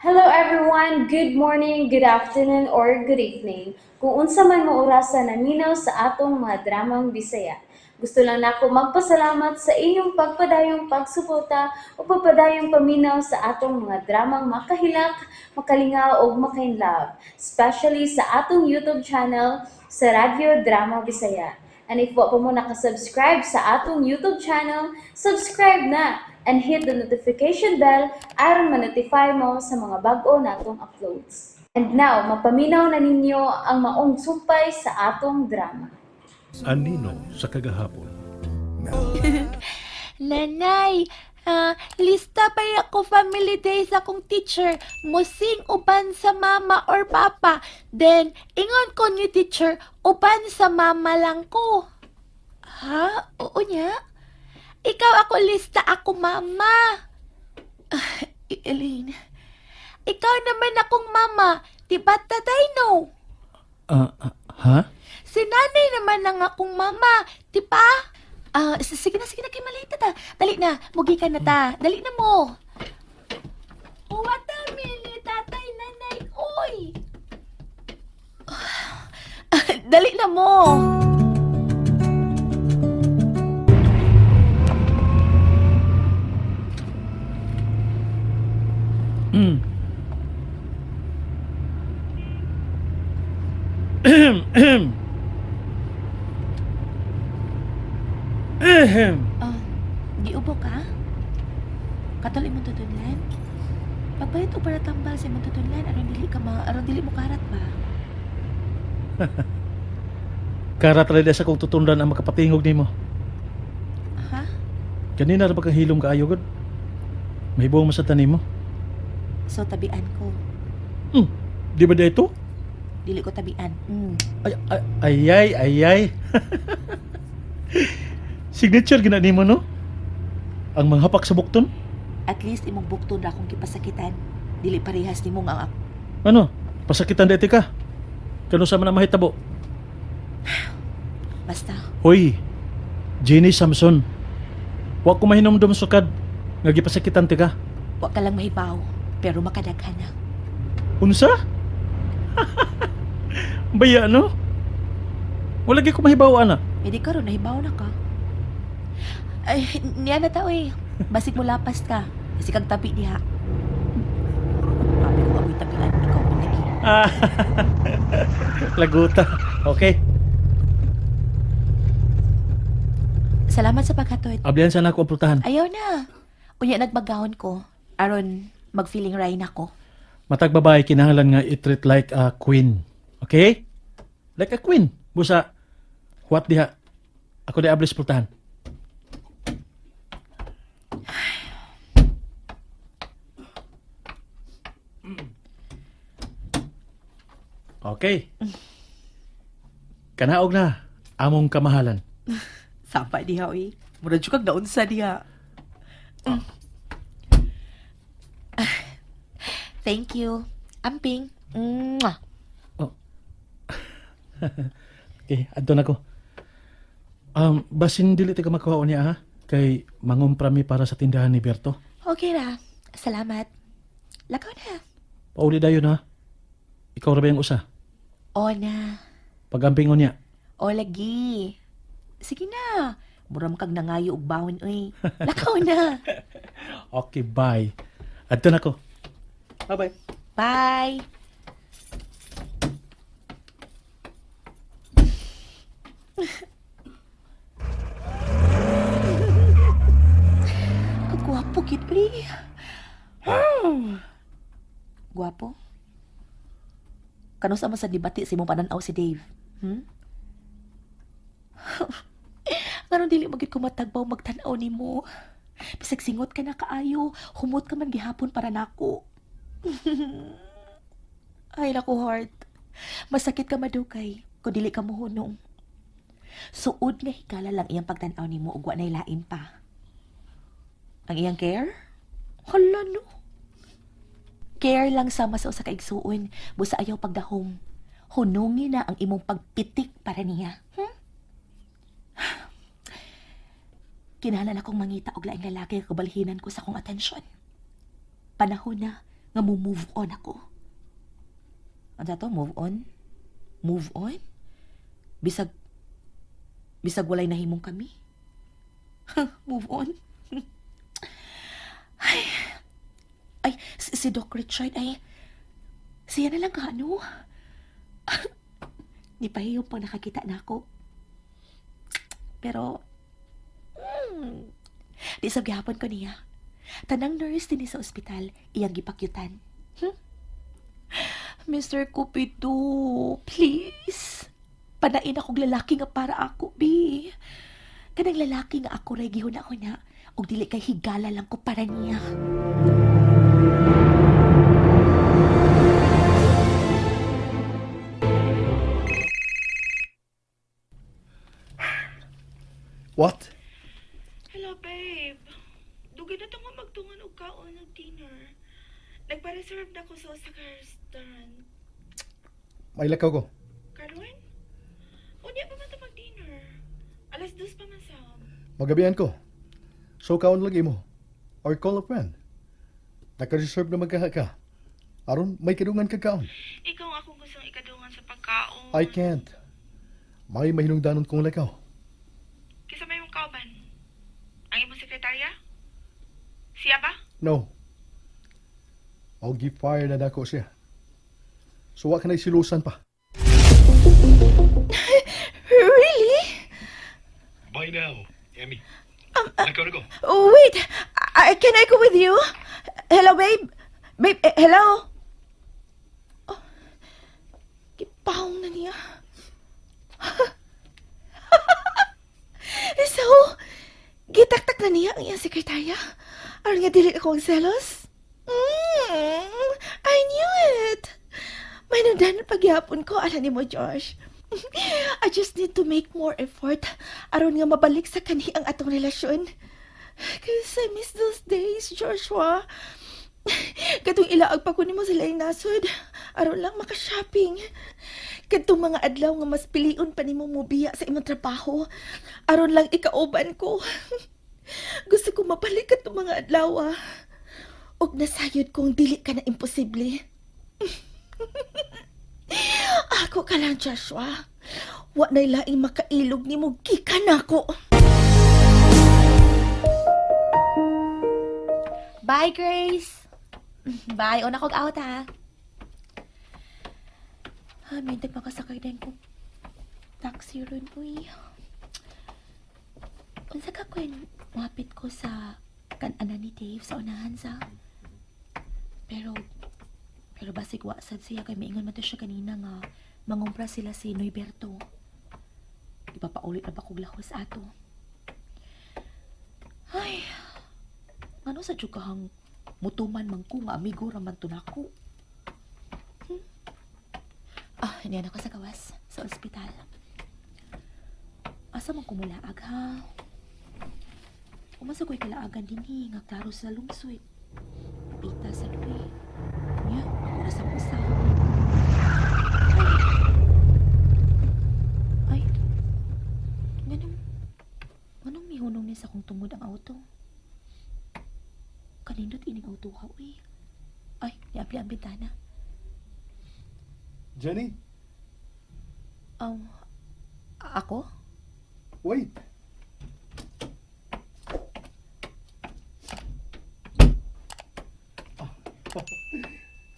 Hello everyone! Good morning, good afternoon, or good evening. Kung unsa man mo orasa naminaw sa atong mga dramang Bisaya. Gusto lang nako magpasalamat sa inyong pagpadayong pagsuporta o pagpadayong paminaw sa atong mga dramang makahilak, makalingaw ug makainlove, especially sa atong YouTube channel sa Radyo Drama Bisaya. And if wa pa mo nakasubscribe sa atong YouTube channel, subscribe na and hit the notification bell aron ma-notify mo sa mga bag-o natong uploads. And now, mapaminaw na ninyo ang maong sumpay sa atong drama. Anino sa kagahapon. Nanay, lista pa ako family days akong teacher. Musing uban sa mama or papa. Then, ingon ko ni teacher, uban sa mama lang ko. Ha? Oo niya? Ikaw ako lista ako mama. Ah, Elaine, ikaw naman akong mama. Di ba tatay no? Ah, ah, ha? Si nanay naman ang akong mama, di ba? Sige na, sige na, kay malita ta. Dali na, mugi ka na ta. Dali na mo. What a minute, tatay, nanay, oy. Dali na mo. Ahem. Ahem. Ah, giubo ka? Katol imong tutudlan? Pagpalit og para tambal sa imong tutudlan, aron dili ka ma, aron dili mo karat ba? Karat ra sa kong tutundan ang makapatingog nimo. Ha? Kanina ra ba kang hilom kaayo gud? Mahibong mo sa tanim mo. So tabian ko. Di ba dito? Dili ko tabian. Ay ay ay ay ay. Ay. Signature gina nimo no? Ang manghapak sa bukton? At least imong bukton ra akong gipasakitan. Dili parehas nimo nga ang Ano? Pasakitan dito ka. Kano sa man ang mahitabo? Basta, Hoy, Jenny Samson. Wa ko mahinomdom sukad nga gipasakitan ti ka. wa ka lang mahibaw, pero makadaghan na. Unsa? Baya no? Wala gyud ko mahibaw ana. Pwede ka ron, nahibaw na ka. Ay, niya na tao eh. Basig mo lapas ka. Kasi kag tabi diha. Sabi ko ako'y tabian, ikaw ang lagi. Ah, Laguta. Okay. Salamat sa paghatod. Ablihan sana ako ang prutahan. Ayaw na. Unya nagbagahon ko. Aron, mag-feeling right na ko. Matag babae kinahanglan nga i-treat like a queen. Okay? Like a queen. Busa huwat diha. Ako di ablis prutahan. Okay. Kanaog na among kamahalan. Sapa diha, oy. Murad kag naunsa diha. Thank you. Amping. Mwah. Okay, adto na ko. Basin dili ta ka makuha niya ha kay mangumpra mi para sa tindahan ni Berto. Okay ra. Salamat. Lakaw na. Pauli dayon ha. Ikaw ra ba yung usa? O na. Pagamping niya. O lagi. Sige na. Mura man kag nangayo og bawon oy. Lakaw na. Okay, bye. Adto na ko. Bye-bye. Bye. Kagwapo gid uy. Gwapo? Kano sa man sa debate sa imong pananaw si Dave? Hmm? Nganong dili magid ko matagbaw magtan-aw nimo? Bisag singot ka na kaayo, humot ka man gihapon para nako. Ay, naku, heart. Masakit ka madukay kung dili ka mohunong. Suod nga higala lang iyang pagtan-aw nimo ug wa nay lain pa. Ang iyang care? Hala no. Care lang sama sa usa ka igsuon, busa ayaw pagdahom. Hunungi na ang imong pagpitik para niya. Kinahanglan akong mangita og laing lalaki nga kabalhinan ko sa akong atensyon. Panahon na Nga mo move on ako. Ano to? Move on? Move on? Bisag walay nahimong kami. Move on? Ay, ay, si Doc Richard ay, siya na lang ka, ano? Ni pahiyo pang nakakita na ako. Pero, di sa gihapon ko niya. Tanang nurse din sa ospital, iyang gipakyutan. Mr. Cupido, please. Panain akong lalaki nga para ako, bi. Kanang lalaki nga ako ray gihuna ko na, og dili kay higala lang ko para niya. What? Hello, babe. Dugay na nga magtungan og kaon og dinner. Nagpa-reserve na ko sa usa ka restaurant. May lakaw ko. Karon? Unya pa man ta mag-dinner. 2:00 pa man sa. Magabihan ko. So kaon lagi mo. Or call a friend. Naka-reserve na magkaha ka. Aron, may kadungan ka kaon. Ikaw ang akong gustong ikadungan sa pagkaon. I can't. May mahinungdanon kong lakaw. Kisa may mong kauban. Ang imong sekretarya? Siya ba? No. I'll give fire na dako siya. So wa ka na silusan pa. Really? Bye now, Emmy. Lakaw na ko. Oh, wait, can I go with you? Hello, babe. Babe, eh, hello. Oh, gipahong na niya. So, gitaktak na niya ang iyang sekretarya. Aron nga dili ako ang selos. I knew it. May nandanan pagyapon ko, alam ni mo, Josh. I just need to make more effort aron nga mabalik sa kani ang atong relasyon. 'Cause I miss those days, Joshua. Katong ilaag pa ko nimo sa laing nasod. Aron lang maka-shopping. Kadtong mga adlaw nga mas pilion pa nimo mobiya sa imong trabaho. Aron lang ikauban ko. Gusto ko mabalik katong mga adlaw. Ah. Og nasayod kong dili ka na imposible. Ako ka lang, Joshua. Wa na'y laing makailog nimo gikan nako. Bye, Grace. Bye. Una kog out, ha. Ah, may makasakay din ko. Taxi ron, uy. Unsa ka kwen, mapit ko sa kananan ni Dave sa unahan sa. Pero basig wa sad siya kay miingon man to siya kanina nga mangumpra sila si Noyberto. Ipapaulit na ba kog lahos ato? Ay, ano sa tiyukahang mutuman man ko nga amigo raman to nako. Ah, niyan ako sa gawas, sa ospital. Asa man kumulaag ha? Umasa ko'y kalaagan din eh, nga klaro sa lungsod. Pita sa luwi. Nya, ako na sa pusa. Ay. Ay. Nganong mihunong ni sa kong tungod ang auto? Kanindot ining auto ha, uy. Ay, niabli ang bintana. Jenny, Ako? wait.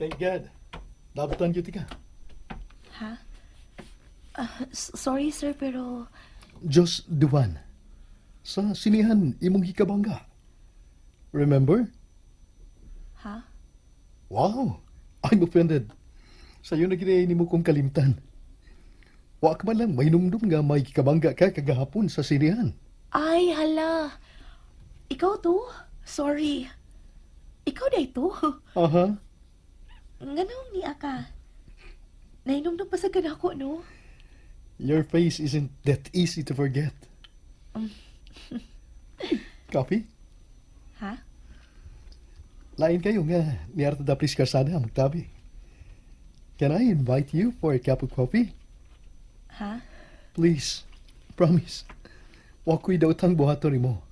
Thank God. Dabutan gyud ka. Ha? Ah, sorry sir, pero Just the one. Sa sinihan imong hikabangga. Remember? Ha? Wow, I'm offended. Sayo na gid nimo kong kalimtan. Wa ka man lang mainumdum nga may hikabangga ka kagahapon sa sinihan. Ay, hala. Ikaw to? Sorry. Ikaw na ito? Aha. Nganong niya ka? Nainomdom pa sa ako, no? Your face isn't that easy to forget. Coffee? Ha? Lain kayo nga ni Arta Daplis Karsada magtabi. Can I invite you for a cup of coffee? Ha? Please, promise. Wa ko'y daotang buhaton nimo.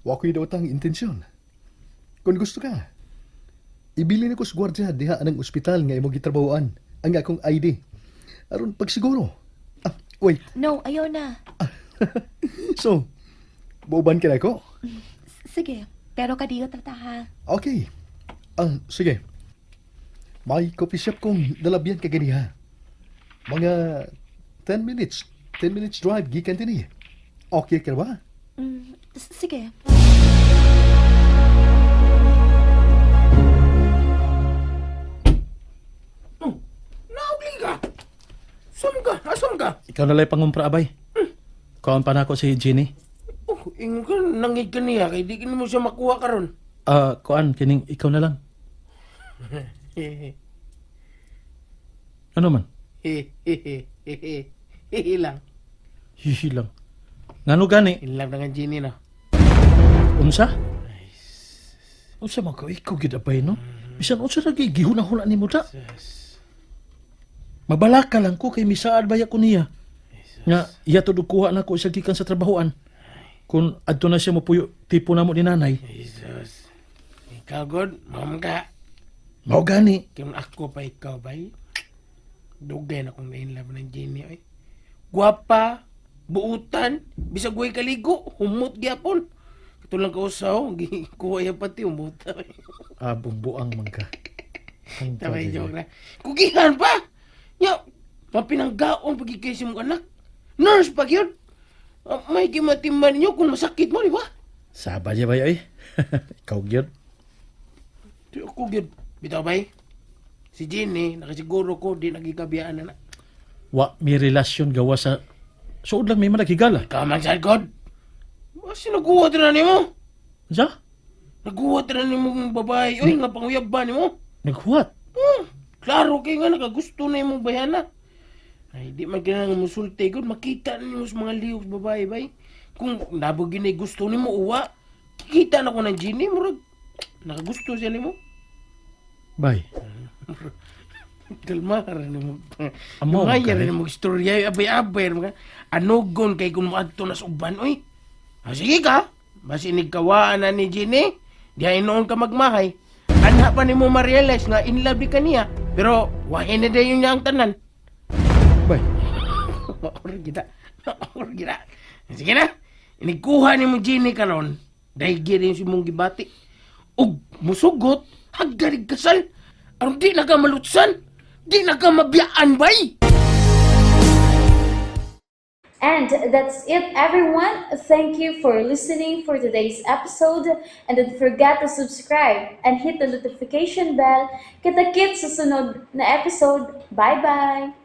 Wa ko'y daotang intensyon. Kung gusto ka, Ibili na ko sa gwardiya diha anang ospital nga imong gitrabahoan ang akong ID. Aron pagsiguro. Ah, wait. No, ayaw na. So, buuban ka na ko? Sige, pero kadiyo tata ha. Okay. Ah, sige. May coffee shop kong nalabyan ka ganiha. Mga 10 minutes. 10 minutes drive gikan dinhi. Okay ka ba? Sige. Naugli ka. Saan ka? Asan ka? Ikaw na lang pangumpra, abay. Kuhaan pa na ako si Jenny. Oh, ingon ka, nangig ka niya, kay di ka mo siya makuha karon. Ah, kuan, kining ikaw na lang. Ano man? Hehehe lang. Hihi lang. Ngano gani? In love na nga Jenny, no? Unsa? Unsa man ka ikaw gid abay no? Bisan unsa ra gyud gihuna-huna nimo da? Mabalaka lang ko kay misaad baya ko niya. Nga iya to kuha na ko sa gikan sa trabahoan. Kung adto na siya mopuyo tipo namo ni nanay. Jesus. Ikaw, God, mom ka. Mao gani. Kung ako pa ikaw, bay. Dugay na kong na-in love ng Jenny, oy. Guwapa, buutan, bisag way kaligo, humot gyapon. Katulang kausaw, gikuha iya pati, humot. Ah, bumbuang man ka. Ang Tama bagay. joke na. Kugihan pa! Ya, mapinanggaon pag ikay si mong anak. Nurse pag yun. Ah, may gimatimban ninyo kung masakit mo, di ba? Saba niya ba ay? Ikaw gyud. Di ako gyud. Bitaw bay? Si Jenny, nakasiguro ko, di nagikabiyaan na na. Wa mi relasyon gawa sa suod lang may managhigala. Ikaw man sad God. Basta naguwat na nimo. Unsa? Naguwat na nimo ng babae. Uy, nga panguyab ba nimo? Naghuwat. Klaro kay nga nakagusto na imong bayana. Ay, di man kinahanglan musulti gud, makita na nimo sa mga lihok sa babae bay. Kung nabog gyud na gusto nimo uwa, kikita na ko ng Jenny murag nakagusto siya nimo. Bay. Kalma ra nimo. Amo, Amo kay. ra nimo istorya abay-abay ra mga anugon kay kung moadto na sa uban oy. Ah, sige ka. Basi nigkawaan na ni Jenny, diha noon ka magmahay. Anha pa nimo ma-realize nga in love di ka niya. Pero wahin na dayon niya ang tanan. Bay. Maor gita. Maor gita. Sige na. Inigkuha ni mo Jenny karon. Dahil gid si mong gibati. Ug musugot, hagdarig kasal. Aron di na ka malutsan. Di na ka mabiyaan bay. And that's it, everyone. Thank you for listening for today's episode. And don't forget to subscribe and hit the notification bell. Kita-kits sa sunod na episode. Bye-bye!